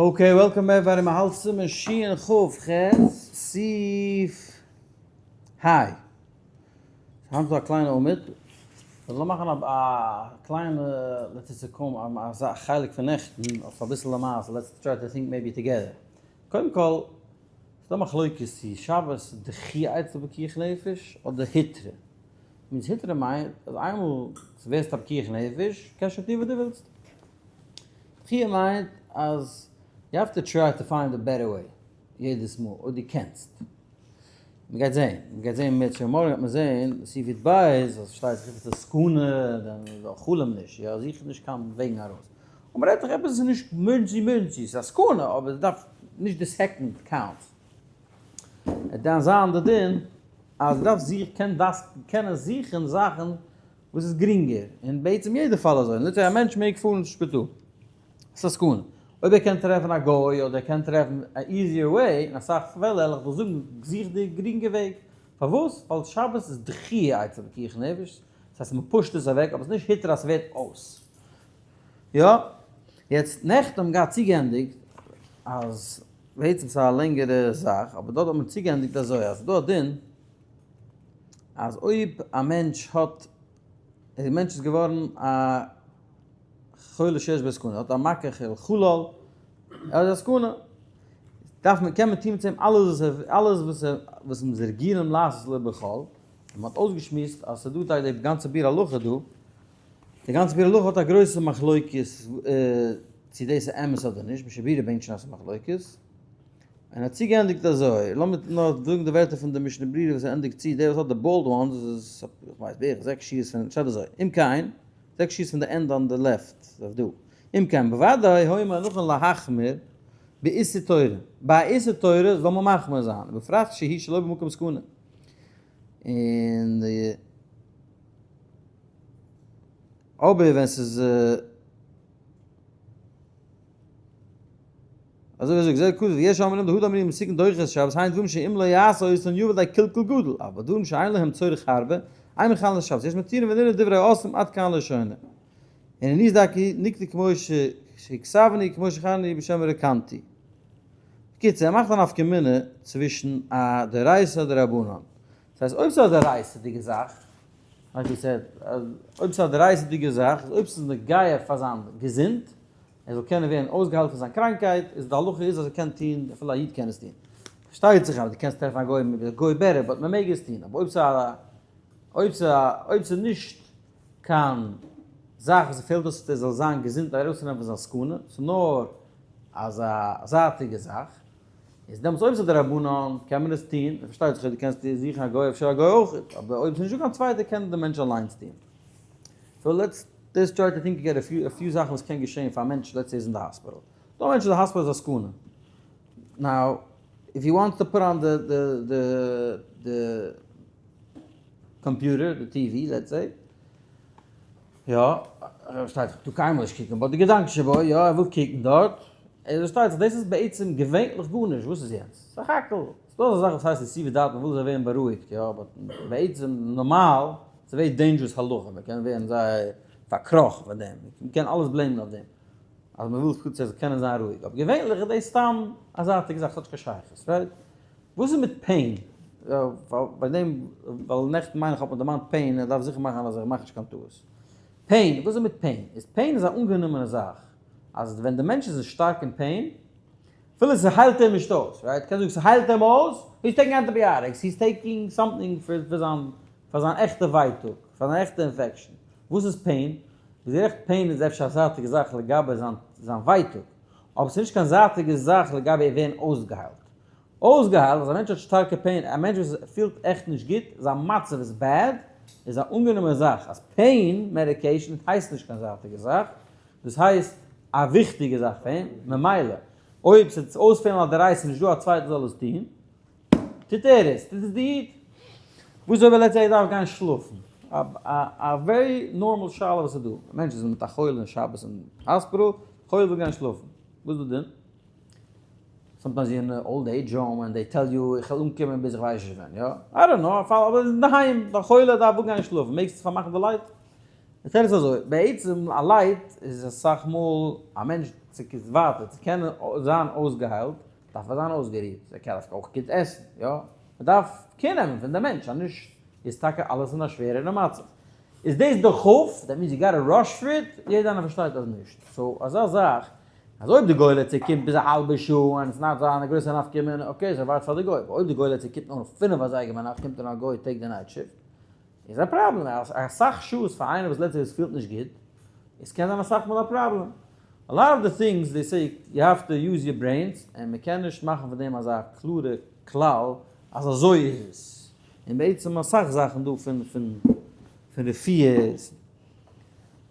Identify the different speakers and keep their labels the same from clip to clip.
Speaker 1: Okay, welcome everybody, מ'האלט סימן שין כ ח, סעיף היי. היינט איז דא א קליינע עמוד. כ'וועל מאכן א קליינע לסיכום, א חלק פון נעכטן אויף אביסל למעשה, let's try to think maybe together. קודם כל, ס'דא מחלוקת צו שבת דחי אצל פיקוח נפש אדער היתרא. מיינס היתרא מיינט אז איינמאל ס'ווערסט א פיקוח נפש קענסט שוין טון וואס דו ווילסט. דחיה מיינט אז you have to try to find a better way יעדעס מאל אויב דו קענסט. מ'גייט זעהן, מ'גייט זעהן מיט שוין מארגן וועט מען זעהן סעיף יט בית אז פארשטייט זיך איז עס סכנה דען חלום נישט יא זוך נישט קיין וועגן ארויס. אבער מ'רעדט דאך עפעס איז נישט emergency emergency ס'איז א סכנה אבער ס'דארף נישט די second count. עס דארף זיין די דין אז דו דארפסט זיך קען דארפסט קענען זוכן זאכן וואס איז גרינגער, און בעצם יעדע פאל אזוי, let's say א מענטש מעג פארן צו שפיטאל, ס'איז א סכנה, אויב ער קען טרעפן א גוי אדער ער קען טרעפן א easier way, אין אסאך פעלער וועל איך דיר זאגן זוך די גרינגע וועג, פארוואס? ווייל שבת איז דחיה אצל פיקוח נפש, דאס הייסט מען push ט עס אוועק אבער עס איז נישט היתר אז ס'ווערט אויס. יא, יעצט נעכטן האבן געהאט צוגעענדיגט אז בעצם ס'איז א לענגערע זאך, אבער דארט האט מען צוגעענדיגט אזוי אז ס'דא א דין אז אויב א מענטש האט, די מענטש איז געווארן א חולה שיש בו סכנה, האט א מכה של חלל, ער איז א סכנה, דארף מען, קען מען טון מיט אים אלעס וואס ער, אלעס וואס ער, וואס מ'איז רגילים לעשות לו בחול, און מ'האט אויסגעשמועסט אז ס'איז דא די גאנצע ביאור הלכה דא, די גאנצע ביאור הלכה האט א גרויסע מחלוקת צו דאס איז אמת אדער נישט, משנה ברורה ברענגט שוין אז ס'איז מחלוקת, און האט צוגעענדיגט אזוי, לאמיר נאר זאגן די ווערטער פון די משנה ברורה וואס ער ענדיגט צו, דער וואס האט די bold ones איז איך ווייס בערך זעקס שורות פון, שטייט אזוי, אם כן, זעקס שורות פון די end on the left, אויף דא, אם כן, בוודאי היה נכון להחמיר באיסור תורה, ביי א איסור תורה זאל מען מחמיר זיין, ובפרט שהיא שלא במקום סכנה, און די. אבער ווען ס'איז אזוי ווי ער זאגט זה כתוב ויש אומרים דהא דאמרינן מסוכן דוחה את שבת היינו דברים שאם לא יעשה אותן יבא לידי קלקול גדול אבל דברים שאין להם צורך הרבה אין מחללין את שבת יש מתירין ונראה דברי האוסרים עד כאן לשונו און אין איז דרכי נקטע כמו שהכתבני כמו שכרני בשם רקנטי. בקיצור ער מאכט א נפקא מינה צווישן א דאורייתא דרבנן. דאס הייסט אויב ס'איז א דאורייתא'דיגע זאך like you said, אויב ס'איז א דאורייתא'דיגע זאך, איז אויב ס'איז נוגע פאר זיין געזונט, ער זאל קענען ווערן אויסגעהיילט פון זיין קראנקייט, איז די הלכה איז אז ער קען טון, אפילו א איד קען עס טון. פארשטייט זיך אז דו קענסט טרעפן א גוי, maybe א גוי better, but מ'מעג עס טון. אבער אויב ס'איז א, אויב ס'איז א, אויב ס'איז נישט קיין זאך וואס ס'פעלט אויס ער זאל זיין געזונט ארויסצונעמען פון זיין סכנה, ס'איז נאר אזא זייטיגע זאך, איז דעמאלטס אויב ס'איז דרבנן קען מען עס טון, און פארשטייט זיך אויב דו קענסט זוכן א גוי אפשר א גוי אויך, אבער אויב ס'איז נישטא קיין צווייטער קען די מענטש אליינס טון. So let's just try to think again a few זאכן וואס קען געשען פאר א מענטש let's say איז אין די האספיטאל. דא א מענטש אין די האספיטאל איז א סכנה. Now if he wants to put on the the the the computer, the TV let's say, יא, פארשטייט זיך טאר קיינמאל נישט קוקן, but די געדאנק שבו, יא ער וויל קוקן דארט, ער פארשטייט זיך דאס איז בעצם געווענליך גארנישט, וואס איז יענץ? סך הכל, ס'דא אזא זאך וואס הייסט יציב דעת, מ'וויל זיי ווערן בארואיגט, יא, but בעצם נארמאל, ס'איז very dangerous הלכה, מ'קען ווערן זייער פארקראכן פון דעם, מ'קען אלעס blame ן אויף דעם, אז מ'וויל פשוט זיי זאלן קענען זיין רואיג, אבער געווענליך איז דאס סתם א זייטיגע זאך, ס'האט נישט קיין שייכות, right? וואס איז מיט pain? ביי דעם, ווייל נעכטן מיין איך האט מען דערמאנט pain, איך דארף זיכער מאכן אז איך מאך נישט קיין טעות. Pain, וואס איז מיט pain? איז pain איז א אנגענומענע זאך, אז ווען די מענטש איז שטארק אין pain, אפילו ס'היילט אים נישט אויס, right? קענסט זאגן ס'היילט אים אויס, he's taking antibiotics, he's taking something פאר זיין, פאר זיין עכטע ווייטאג, פאר זיין עכטע infection. וואס איז pain? ביסט גערעכט pain איז אפשר א זייטיגע זאך לגבי זיין זיין ווייטאג, אבער ס'איז נישט קיין זייטיגע זאך לגבי ווערן אויסגעהיילט. אויסגעהיילט, אז א מענטש האט שטארקע pain, א מענטש וואס פילט עכט נישט גוט, זיין מצב איז bad, איז א אנגענומענע זאך אז pain medication הייסט נישט קיין זייטיגע זאך, דאס הייסט א וויכטיגע זאך פאר אים, ממילא אויב ס'וועט אויספעלן א דאורייתא נישט דא א צווייטער זאל עס טון, טוט ער עס, טוט עס די איד. וואס אויב ער let's say ער דארף גיין שלאפן? א very normal שאלה וואס איז דא, א מענטש איז מיט א חולה אין שבת אין האספיטאל, חולה וויל גיין שלאפן, וואס איז די דין? Sometimes אין old age home and they tell you איך וועל אנקומען ביז איך ווייס נישט ווען, יא? I don't know, אבער אינדערהיים, די חולה דארף אנגיין שלאפן, מעגסטו פארמאכן די light? די תירוץ איז אזוי, בעצם א לייט איז אסאך מאל א מענטש צו ווייטער צו קענען זיין אויסגעהיילט דארף ער זיין אויסגערוהט, ער קען דארף אויך גוט עסן, יא, מען דארף care נעמען פון די מענטש אז נישט איז טאקע אלעס אין א שווערערע מצב. איז דאס דחוף? That means you gotta rush for it? יעדער איינער פארשטייט אז נישט. So אזא זאך אז אויב די גוי let's say קומט ביז א האלבע שעה און עס נאכט זיין א גרויסע נפקא מינה, okay so ווארט פאר די גוי, אבער אויב די גוי let's say קומט נאר 5 אזייגער ביינאכט קומט אן א גוי take די night shift, איז א פראבלעם, אסאך שעות פאר איינער וואס let's say וואס פילט נישט גוט, עס קען זיין אסאך מאל א פראבלעם. A lot of the things they say you have to use your brains, און מען קען נישט מאכן פון דעם אזא קלארע כלל אז אזוי איז עס. און בעצם אסאך זאכן דא פון פון פון רפואות,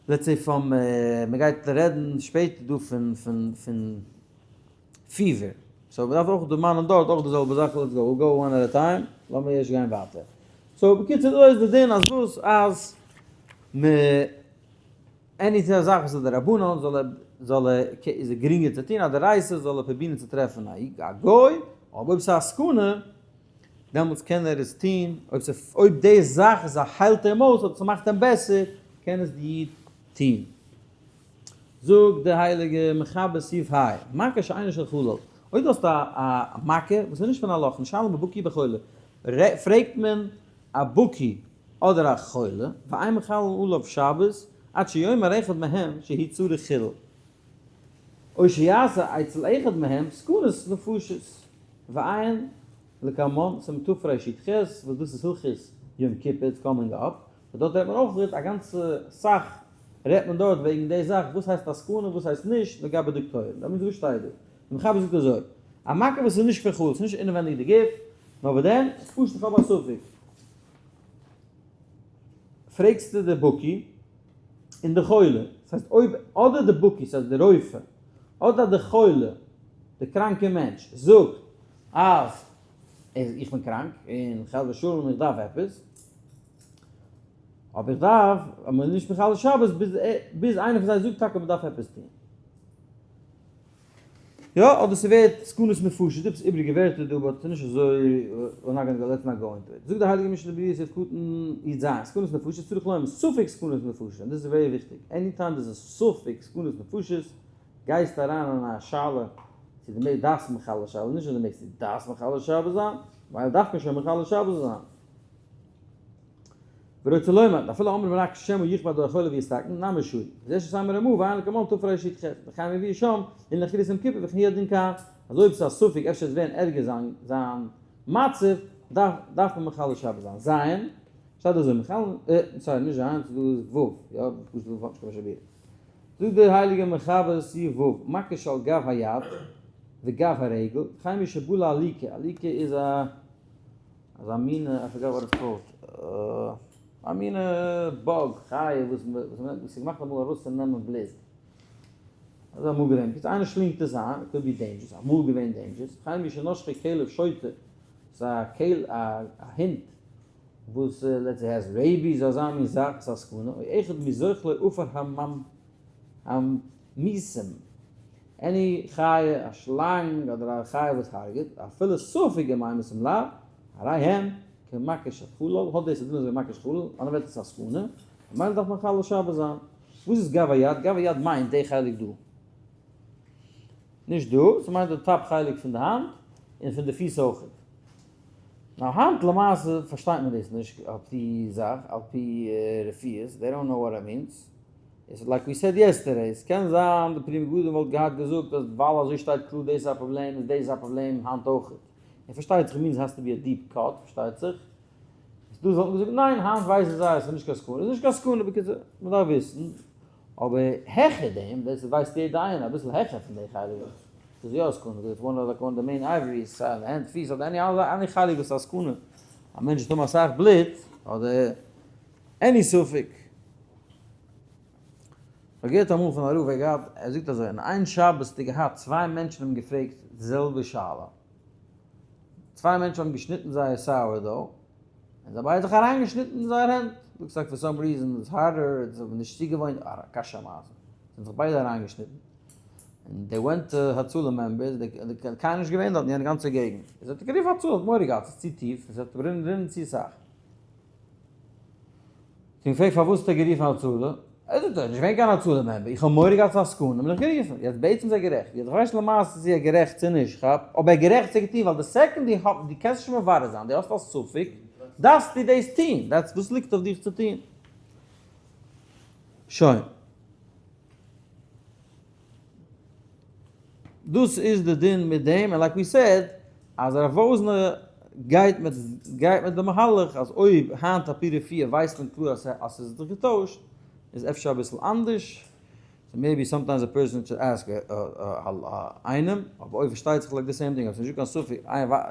Speaker 1: let's say פון מען גייט רעדן שפעטער דא פון פון פון fever, so מען דארף אויך דערמאנען דארט אויך די זעלבע זאך, let's go, we'll go one at a time, לאמיר ערשט גיין ווייטער. So בקיצור דא איז די דין אז וואס אז מען any זאך וואס איז דרבנן זאל ער זאל ער איז גרינגער צו טון א דאורייתא זאל ער פרובירן צו טרעפן א גוי, אבער אויב ס'איז א סכנה דעמאלטס קען ער עס טון, אויב ס'איז אויב די זאך איז א היילט אים אויס אדער ס'מאכט אים בעסער קען עס די איד טון. זאגט די הייליגע מחבר סעיף ה, מכה שאינו של חלל, אויב דו האסט א א מכה וואס איז נישט פון א לאך, נשאלין בבקי בחולה, פרעגט מען א בקי אדער א חולה, ואין מחללין עליו שבת עד שיאמר אחד מהם שהוא צריך חילול, או שיעשה אצל אחד מהם סכנת נפשות, ועיין לקמן סימן תרי"ח, וואס דאס איז הלכות יום כיפור, it's coming up, און דארט רעדט מען אויך א גאנצע סאך רעדט מען דארט וועגן די זאך וואס הייסט א סכנה וואס הייסט נישט לגבי דאקטוירים, דארט וואס שטייט דא? די מחבר זאגט אזוי, א מכה וואס איז נישט פון חוץ, נישט אינעווענדיג די גוף, נאר וואס דען? פשוט איך האב א ספק. פרעגסטו די בקי און די חולה, דאס הייסט אויב אדער די בקי, ס'הייסט די רופא, אדער די חולה, די קראנקע מענטש, זאגט אז איך בין קראנק און חס ושלום איך דארף עפעס, אבער איך דארף, אז מען איז נישט מחלל שבת ביז ביז איינער פון זיי זאגט טאקע מען דארף עפעס טון. יא, אדער ס'ווערט סכנת נפשות, דא עפעס איבריגע ווערטער דא but ס'נישט אזוי, we're not gonna go, let's not go into it. זאגט די הייליגע משנה ברורה סעיף קטן י"ז, סכנת נפשות צריך לומר ספק סכנת נפשות, און דאס איז very וויכטיג, any time דאס איז ספק סכנת נפשות, גייסטו אריין אין א שאלה צו דו מעגסט דארפסט מחלל שבת, נישט אז דו מעגסט, דו דארפסט מחלל שבת זיין, ווייל דארף מען שוין מחלל שבת זיין. ורוצה לומר, אפילו אומרים רק שמא יכבד החולה ויסתכן, נמי שרי. וזה שסיים רמ"א ועיין לקמן תרי"ח, וכן מביא שם, אין אכילת יום כיפור וכן הוא הדין כאן, אז אויב ס'איז א ספק אפשר עס ווערן ערגער זיין זיין מצב, דארף דארף מען מחלל שבת זיין. זיין, שטייט אזוי, מחלל, sorry נישט זיין, ס'איז דא איז ו', יא, פשוט ו' האט נישט קיין משנה ברורה. זאגט דער הייליגער מחבר סעיף ו', מכה שעל גב היד וגב הרגל, וכן מי שבלע עלוקה, עלוקה איז א אזא מינע, I forgot what it's called, א מינע bug, חיה וואס איז געמאכט אמאל ארויס צו נעמען בלוט, אזוי אמאל געווען, בקיצור איינער שלינגט עס איין, it could be dangerous, אמאל געווען dangerous, וכן מי שנשכו כלב שוטה, ס'איז א כל א הונט וואס let's say has rabies אזא מין זאך, ס'איז א סכנה, או אחד מזוחלי עפר הממיתים, any חיה, א שלאנג אדער א חיה וואס הרג'ט, אפילו ספק אם ממית אם לאו, הרי הם כמכה של חלל, האט דאס א דין אזוי ווי מכה של חלל, אנדערע ווערטער ס'איז א סכנה, ממילא דארף מען מחלל שבת זיין. וואס איז גב היד? גב היד מיינט די חלק דא. נישט דא, ס'מיינט די top חלק פון די האנט, און פון די פיס אויכעט. נאר היינט למעשה פארשטייט מען דאס נישט על פי זאך, על פי רפואות, they don't know what it means. איז like we said yesterday, ס'קען זיין די פרי מגדים וואלט געהאט געזאגט אז ווייל אזוי שטייט קלאר דאס איז א פראבלעם איז דאס א פראבלעם היינט אויכעט. און פארשטייט זיך means has to be a deep cut פארשטייט זיך. איז דא וואלט מען געזאגט ניין היינט ווייסן זיי אז ס'איז נישט קיין סכנה איז נישט קיין סכנה בקיצור מ'דארף וויסן. אבער העכער דעם דאס ווייסט יעדער איינער אביסל העכער פון די חלק איז יא א סכנה because one of like one of the main arteries סיי אין די הענט פיס אדער any any חלק וואס איז א סכנה א מענטש וועט האבן אסאך בלוט אדער any ספק. כ'האב געהערט אמאל פון א רב ער געהאט ער זאגט אזוי אין איין שבת האט ער געהאט צוויי מענטשן האבן געפרעגט די זעלבע שאלה צוויי מענטשן האבן געשניטן זייער sourdough און זיי ביידע זיך אריינגעשניטן אין זייער הענט looks like for some reason it's harder זיי האבן נישט צוגעוואוינט א קשיא מעשה זיי האבן זיך ביידע אריינגעשניטן און they went to הצלה members קיינער נישט געווען דארט אין יענע גאנצע געגנט איז האט ער גערופן הצלה האט מורא געהאט ס'איז צו טיף עס וועט רינען צו סאך. אים געפרעגט פארוואס האט ער גערופן הצלה, ער זאגט ער איז נישט געווען קיין הצלה member, איך האב מורא געהאט ס'איז א סכנה בין איך גערופן, יעצט בעצם איז ער גערעכט, יעצט איך ווייס נישט למעשה צו ער גערעכט צו נישט, כאפ, אבער ער גערעכט צו געטון ווייל די second דו האב דו קענסט נישט מברר זיין, דו האסט א ספק, דארפסטו דאס טון, that's וואס ליגט אויף דיך צו טון. שוין. דאס איז די דין מיט דעם, און like we said, אז הרב וואזנער גייט מיט גייט מיט די מהלך אז אויב היינט על פי רפואה ווייסט מען קלאר אז אז ס'איז זיך געטוישט, איז אפשר אביסל אנדערש, so maybe sometimes a person should ask איינעם, אבער אויב פארשטייט זיך like the same thing, אויב ס'איז נישטא קיין ספק,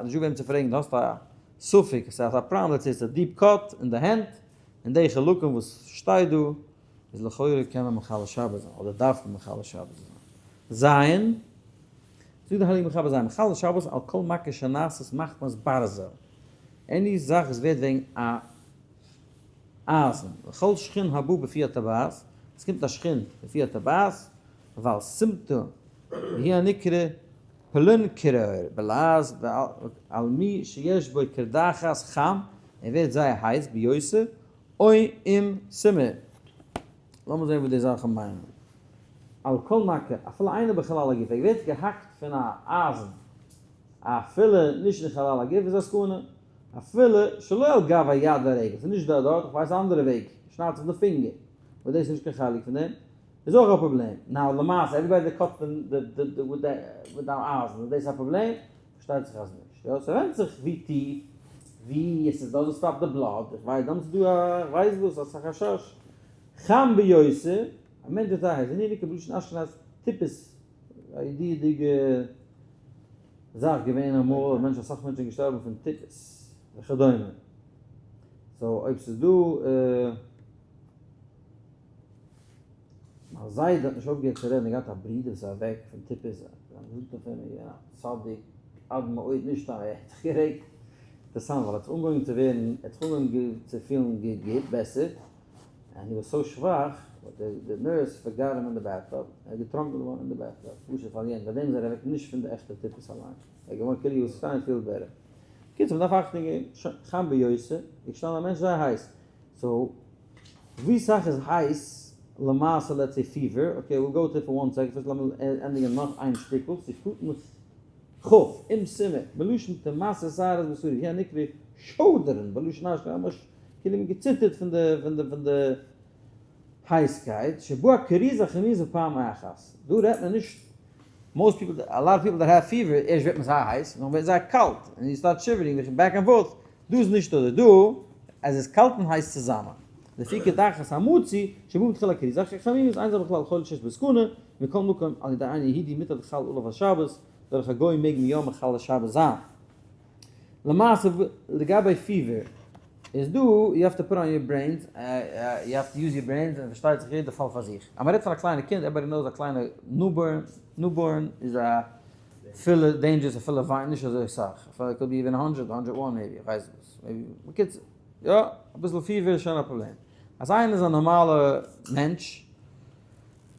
Speaker 1: נישטא וועם צו פרעגן, דו האסט א ספק, ס'איז א פראבלעם, let's say ס'איז א deep cut אין די הענט, און די חלקים וואס שטייט דא, איז לכאורה קען מען מחלל שבת זיין, אדער דארף מען מחלל שבת זיין. זאגט דער הייליגער מחבר זיין מחלל שבת על כל מכה שנעשית מחמת ברזל, any זאך וואס ווערט וועגן א אייזן, וכל שחין הבא בפי הטבעת, עס קומט א שחין בפי הטבעת, ועל סימטא והיא הנקרא פלונקרור בלעז ועל מי שיש בו קרדחת חם, ער ווערט זייער הייס ביותר אוי עם סימא. לאמיר זען וואס די זאכן מיינען. על כל מכה, אפילו איינער בחלל הגוף, ער ווערט געהאקט פון א אייזן, אפילו נישט אין חלל הגוף איז א סכנה, אפילו שלא על גב היד והרגל, ס'איז נישט דא דארט, איך ווייס א אנדערע וועג, שניידט זיך די פינגער, וואס דאס איז נישט קיין חלק פון דעם, איז אויך א פראבלעם. now למעשה, everybody that cut with די אייזן, איז דאס א פראבלעם? פארשטייט זיך אז נישט. יא, ס'ווענדט זיך ווי טיף, ווי עס איז doesn't stop the blood, איך ווייס, דאמאלס איז דא א, איך ווייס וואס, אסאך חשש. חם ביותר, א מענטש ווערט זייער הייס, ווען איר בלשון אשכנז טיפוס, א ידיעה'דיגע זאך געווען אמאל, אז מענטשן, אסאך מענטשן זענען געשטארבן פון טיפוס וכדומה. so אויב ס'איז דא. מיין זיידע האט נישט אויפגעהערט צו רעדן, ער האט געהאט א ברודער וואס איז אוועק פון טיפוס, ער האט געזאגט אויף אים ער איז געווען א צדיק עד מאוד, נישט סתם ער האט זיך גערעגט, אינטערעסאנט ווייל ער האט זיך אנגעהויבן צו ווערן, ער האט זיך אנגעהויבן צו פילן גוט גוט בעסער, און he was so שוואך, but the nurse forgot him in the bathtub, ער איז געטראנקען געווארן אין די bathtub, פשוט פארלירן, ביי דעם איז ער אוועק נישט פון די עכטע טיפוס אליין, ער איז געווארן כאילו he was starting to feel better. בקיצור מ'דארף אכטונג געבן, שוין, חם ביותר, איז געשטאנען א מענטש זייער הייס, so ווי סאך איז הייס למעשה let's say fever, okay we'll go to for one second, first לאמיר ענדיגען נאך איין שטיקל, ס'איז קטן כ' עם סימא, מלשון תמסה שערות בשרו, והיא הנקרא שוידערן בלשון אשכנז, ממש כאילו מ'האט געציטערט פון די פון די פון די הייסקייט, שבא הכריזה חמיזה פעם אחת, דא רעדט מען נישט, most people, a lot of people that have fever, ערשט ווערט מען זייער הייס, נאכדעם ווערט זייער קאלט, און you start shivering, back and forth, דא איז נישט אזוי, דא עס איז קאלט און הייס צוזאמען. לפי קדחת המצוי שבא מתחילה כריזה חמימות אין זה בכלל חולה שיש בו סכנה, מכל מקום על ידי איין יהודי מותר לחלל עליו השבת, דורך א גוי מעג מען יא מחלל שבת זיין. למעשה לגבי fever איז דא you have to put on your brains, you have to use your brains און פארשטייט זיך יעדע פאל פאר זיך. אז מען רעדט פון א קליינע קינד, everybody knows א קליינע newborn, newborn איז א אפילו dangerous אפילו וויין נישט אזוי סאך, אפילו could be even hundred, hundred one maybe, איך ווייס וואס, maybe, בקיצור, יא, אביסל fever איז שוין א פראבלעם. אז איינער איז א נארמאלע מענטש,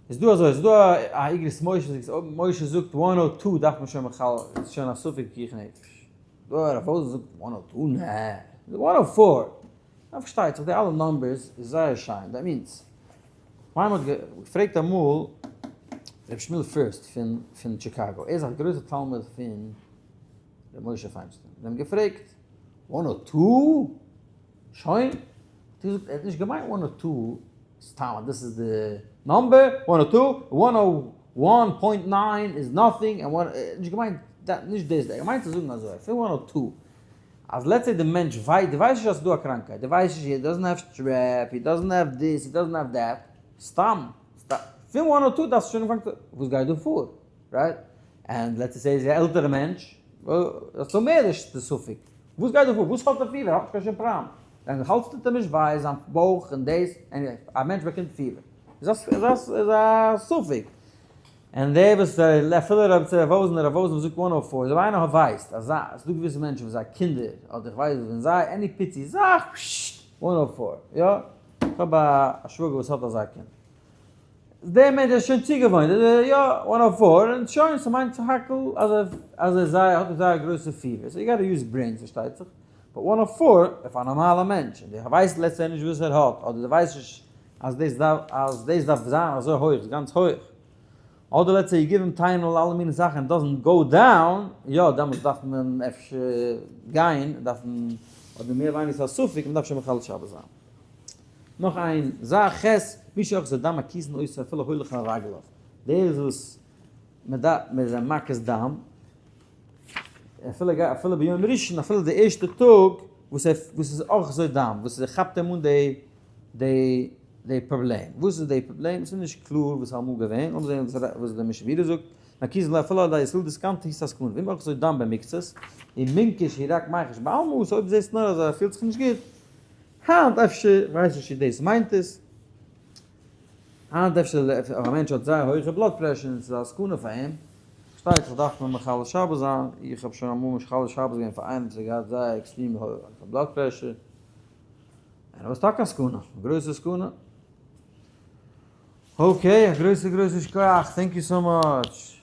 Speaker 1: איז דא אזוי, איז דא א אגרות משה, אויב משה זאגט one o two דארף מען שוין בכלל, איז שוין א ספק פיקוח נפש. דא הרב וואזנער זאגט one o two, נע, one o four. יא פארשטייט זיך די אלע numbers איז זייער שיין, that means, כ'מיין מ'האט געפרעגט אמאל ר' שמואל פירסט פון פון טשיקאגא, ער איז א גרויסע תלמיד פון ר' משה פיינשטיין, זיי האבן געפרעגט one o two? שוין? האט ער געזאגט ער האט נישט געמיינט one o two סתם אז דאס איז די number, one o two, one o one point nine איז nothing, ער האט נישט געמיינט נישט דאס, ער האט געמיינט צו זאגן אזוי, פון one o two אז let's say די מענטש ווייסט, דו ווייסט נישט אז ס'איז דא א קראנקייט, דו ווייסט נישט, he doesn't have strep, he doesn't have this, he doesn't have that, סתם, פון one o two דארפסטו שוין אנפאנגען צו, וואס גייט דא פאר, right? And let's say איז א עלטערע מענטש, האסטו מער די ספק, וואס גייט דא פאר, וואס האט ער fever, האט נישט קיין שום פראבלעם, זיין האלז טוט אים נישט וויי, זיין בויך און דאס, anyway, א מענטש באקומט fever, איז א ספק. און דער וואס אפילו רב צ רב וואזנער רב וואזנער זאגט one o four אויב איינער האט ווייסט אז ס'איז דא געוויסע מענטשן וואס זייער קינדער אדער איך ווייס וואס ווען זיי any פיצי זאך פששש one o four יא איך האב א שוואגער וואס האט אזא קינד דער מענטש איז שוין צוגעוואוינט יא one o four און שוין ס'מיינט סך הכל אז ער אז ער זייער האט זייער גרויסע fever so you gotta use brains פארשטייט זיך. But one of four, if א נארמאלע מענטש, און דו ווייסט let's say נישט וואס ער האט, אדער דו ווייסט נישט אז דאס דארף, אז דאס דארף זיין אזוי הויך, גאנץ הויך, אדער let's say you give אים Tylenol אלע מיני זאכן, doesn't go down, יא, דעמאלטס דארף מען אפשר גיין, דארף מען, אדער מער ווייניגער ס'איז א ספק, מען דארף שוין מחלל שבת זיין. נאך איין זאך, ח' מי שאוחזו דם מקיזין אותו אפילו הולך על רגליו, דער וואס מען דארף, מען איז א מקיז דם, אפילו אפילו ביום ראשון, אפילו די ערשטע טאג וואס ער וואס איז אוחזו דם, וואס ער כאפט אים אן די די די פראבלעם. וואס איז די פראבלעם? ס'איז נישט קלאר וואס איז אמאל געווען, לאמיר זען וואס די משנה ברורה זאגט, מקיזין לו אפילו על ידי ישראל דיסקאנט היס הסכנה, ואם אוחזו דם במקצת, און מינקיש היא רק מיחש בעלמא, so אויב זעסט נאר אז ער פילט זיך נישט גוט, היינט אפשר, ווייס נישט צו דאס מיינט עס, היינט אפשר אויב א מענטש האט זייער הויכע blood pressure און ס'איז א סכנה פאר אים, פארשטייט זיך דארף מען מחלל שבת זיין, איך האב שוין אמאל מחלל שבת געווען פאר איינעם וואס האט געהאט זייער עקסטרעם הויכע blood pressure, און ער וואס טאקע א סכנה, א גרויסע סכנה. Okay, א גרויסע גרויסע שכוח, thank you so much.